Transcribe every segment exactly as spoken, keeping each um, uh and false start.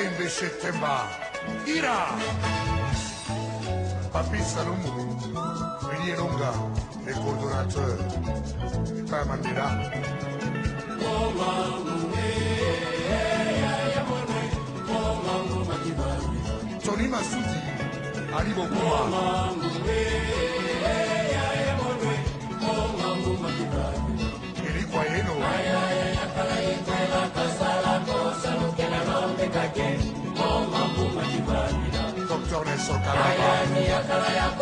Mbeshe Temba. Ira. Papi Salumu. Willy Elonga, le coordonnateur. Epa Mandela. Tony Masudi, Ali Bokuma. Elikwa yeno. Docteur Nelson Kalamba.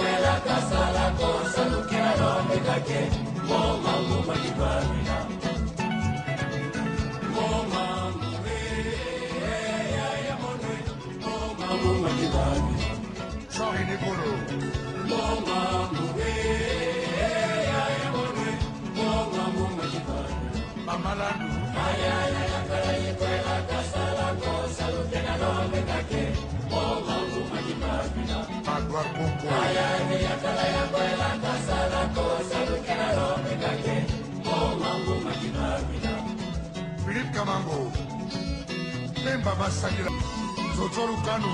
Jean René Bolo. Mama Landu. Magloire Kongo. Philippe Kamango. Pemba Basangila. Zozo Lukanu.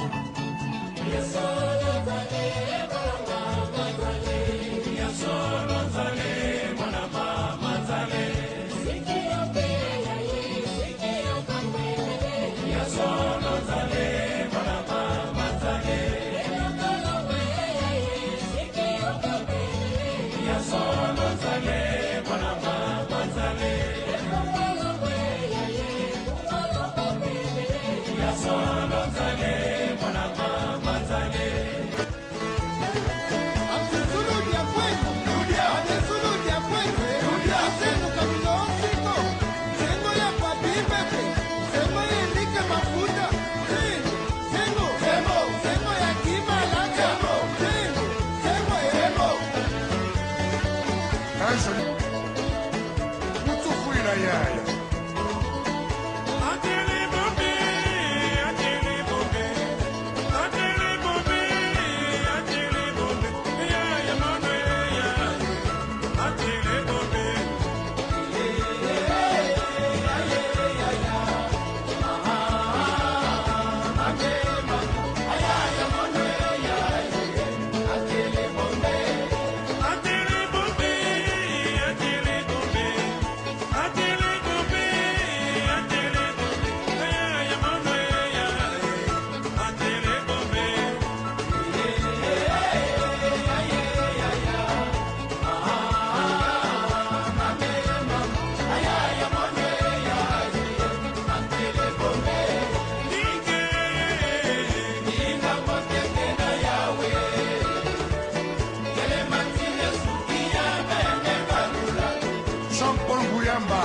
Jean-Paul Nguyamba.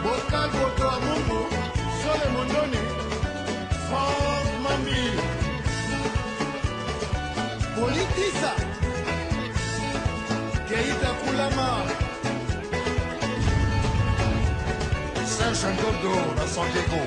Bokal Boto wa Mungu, Sole Mondoni, Franck Mambi. Politisa. Keita Kulama. Serge Ndodo na San Diego.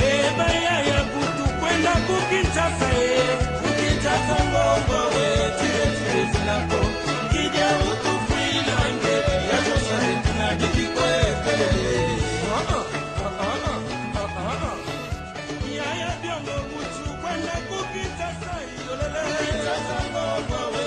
E bayaya kutu kwenda ku Kinshasa, e, ku Kinshasa ngongo, e, tire, tire, tinako, kidia utu fwila nge, ya sosale tuna didi kwe, kwe. Yaya Biongo kutu kwenda ku Kinshasa, yolele. Kinshasa ngongo, e,